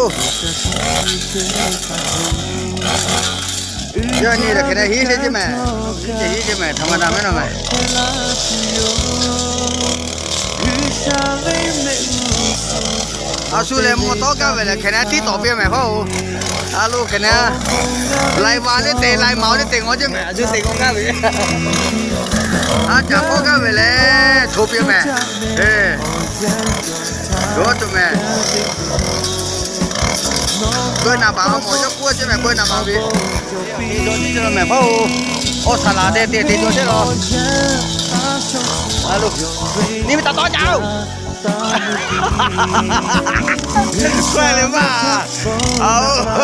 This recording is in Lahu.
Oˇ, yaꞈ nyi lehˬ hk'e leh hiˉ teˇ ceuˬ mehˍ, hiˉ teˇ ceuˬ mehˍ, htaꞈ ma na mehˍ naˬ mehˍ. A shu lehˬ mawˬ tawˇ gaˇ ve lehˬ hk'e leh tiˉ tawˍ piˇ mehˍ hpaˇ-oˬ. A lo hk'e leh, lai va le te, lai maˍ le te ngawˬ ceuˬ mehˍ, a shu te k'awꞈ gaˇ ve. A caˍ k'awꞈ gaˇ ve lehˬ, hto piˇ mehˍ. Eˬ, yawˇ tuˬ mehˍ. Peu naˍ baˬ a mawˬ yawˇ k'oˆ ceuˬ mehˍ, peu naˍ baˬ ve. Te cawˬ ceuˬ mehˍ hpaˇ-oˬ. Awˬ saˍ laˍ te te te cawˬ ceuˬ la. A lo, nyi ve taˍ tawˇ caˇ-oˬ. K'oˆ le maˇ. Aoˬ.